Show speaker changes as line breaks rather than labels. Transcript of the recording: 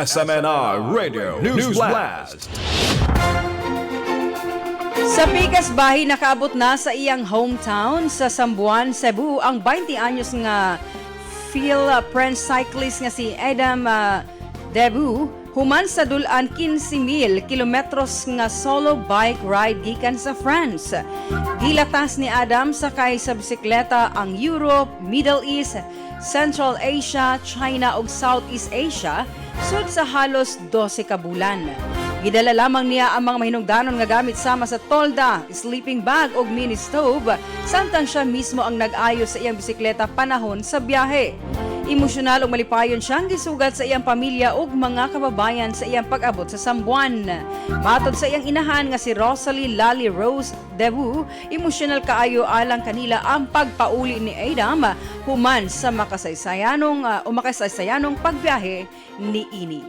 SMNI Radio News Blast.
Sa pikas bahi, nakaabot na sa iyang hometown sa Samboan, Cebu ang 20 anyos nga Phil French cyclist nga si Adam Debu human sa dul-an 15,000 kilometros nga solo bike ride gikan sa France. Gilatas ni Adam sakay sa bisikleta ang Europe, Middle East, Central Asia, China ug Southeast Asia sud sa halos 12 ka bulan. Gidala lamang niya ang mga mahinungdanon nga gamit sama sa tolda, sleeping bag ug mini stove, samtang siya mismo ang nag-ayo sa iyang bisikleta panahon sa biyahe. Emosyonal ug malipayon siyang gisugat sa iyang pamilya ug mga kababayan sa iyang pag-abot sa Samboan. Matod sa iyang inahan nga si Rosalie Lali Rose Debu, emosyonal kaayo alang kanila ang pagpauli ni Adam human sa makasaysayanong o makasaysayanong pagbiyahe ni ini.